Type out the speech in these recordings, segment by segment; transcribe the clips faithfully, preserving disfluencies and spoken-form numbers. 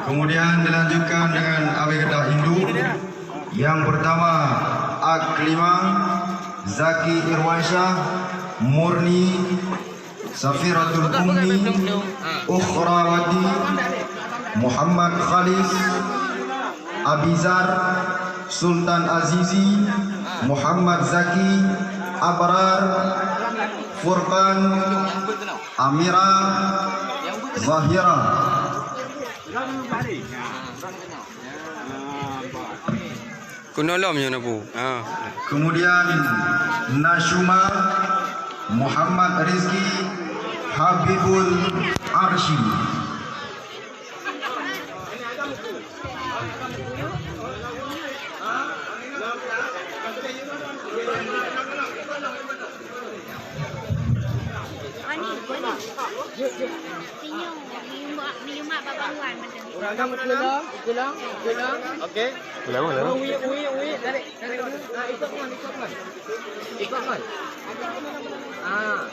Kemudian dilanjutkan dengan awak gata induk. Yang pertama, Aklima, Zaki Irwansyah, Murni, Safiratul Ummi, Ukhrawati, Muhammad Khalis, Abizar, Sultan Azizi, Muhammad Zaki, Abrar, Furqan, Amira, Zahira. Keunoe lom nyoe na bu. Ha. Kemudian Nasyuma, Muhammad Rizki, Habibul Arshi. Ani, Ani. Senyum, miyumak, miyumak babanguan macam ni. Okey. Lalu, lalu. Ui, ui, ui, tarik, tarik dulu. Ah, ikut kan, ikut kan. Ikut kan. Ah.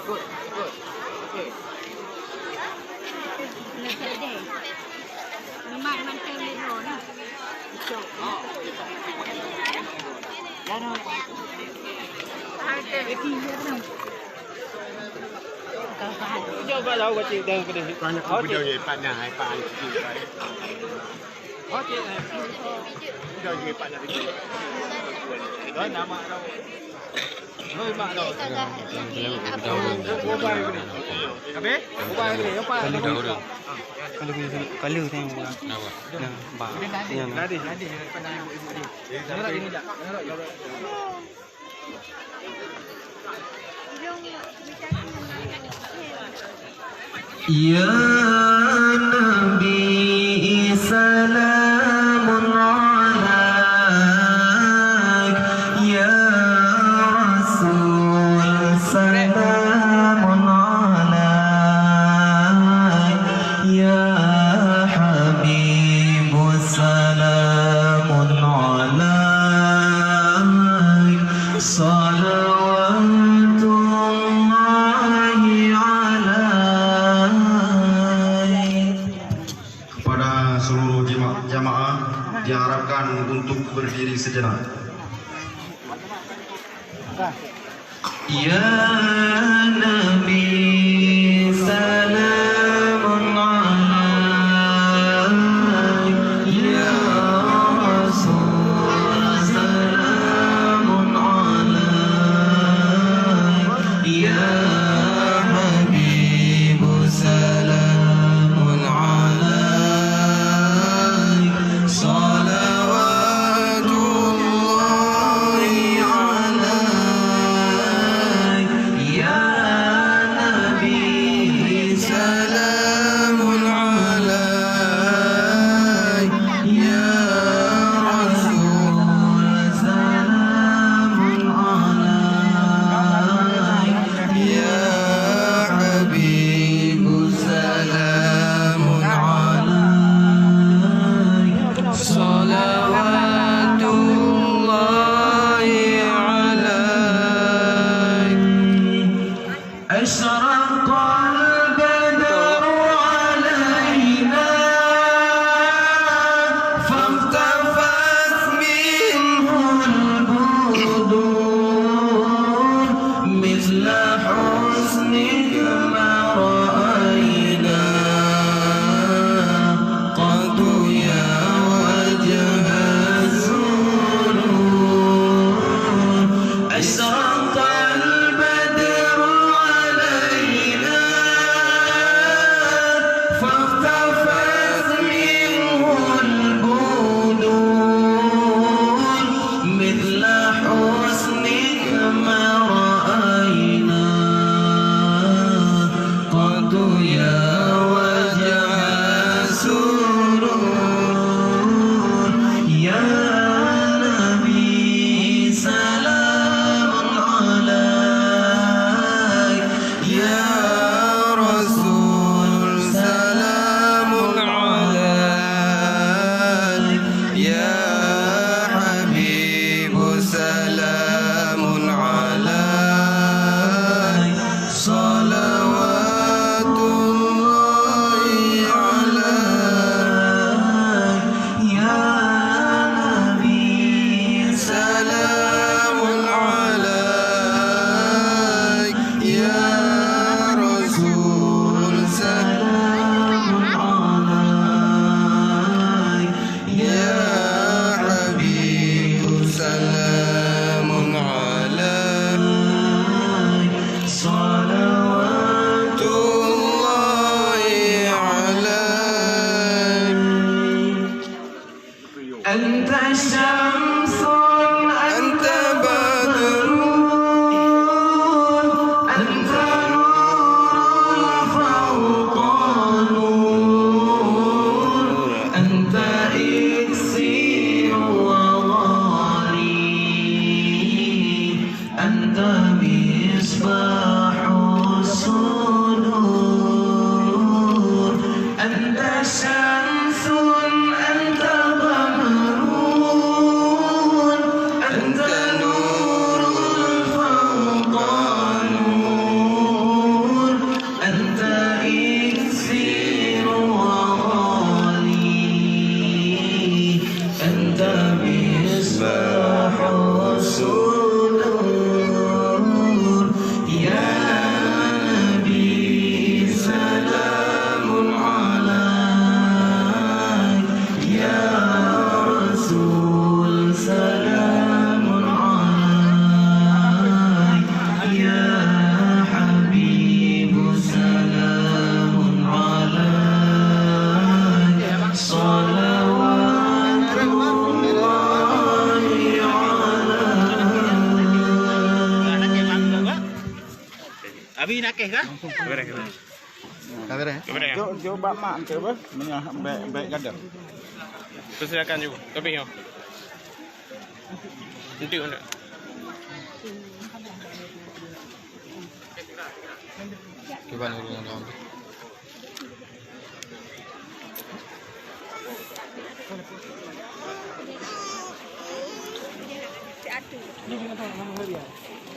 Good, good. Okey. Lepas deh. Memang mantap ni bro ni. Cuba tahu baca dah kena. Banyak video ni, Pak, dah, Pak. Okey. Video ni, Pak, dah video. Dah nama dah. Habis? Kalau, kalau, kalau saya buka. Nah, bah. Yang Ya Nabi, salamun alaik. Ya Rasul, salamun alaik. Ya Habib, salamun alaik. Salawatullahi alaik. Kepada seluruh jema-, jamaah diharapkan untuk berdiri sejenak. Ya Nabi, salamun alaik. Ya Rasul, salamun alaik. Ya Habib, salamun alaik. Salawatullahi alaik. Ya Nabi, salamun alaik. Ya Rasul, salamun alaik. Ya Habib, salamun alaik. Salawatullahi alaik. أشرق البدر علينا فاختفت منه البدور مثل حسنك ما رأينا قط يا وجه السرور. أشرق البدر علينا فاختفت منه البدور مثل حسنك ما رأينا قط يا وجه السرور. يا نبي سلام عليك، يا رسول سلام عليك، يا حبيب سلام عليك، صلوات الله أنت شمس، أنت بدر، أنت نور فوق نور، أنت إكسير وغالي، أنت مصباح الصدور، أنت شمس، أنت قمر، أنت نور فوق نور، أنت إكسير وغالي، أنت مصباح الصدور. يا نبي سلام عليك، يا رسول سلام عليك، يا حبيب سلام عليك، صلوات الله عليك. Abi nakeh kah? Ka beres, ka beres. Ka beres, eh? Ka beres, ya? Jok, jok bak mak tu apa? Meunyo bèk, bèk gadoh. Persilakan jok. Tapi, ya. Nanti, nanti. Kiban ureueng nyan.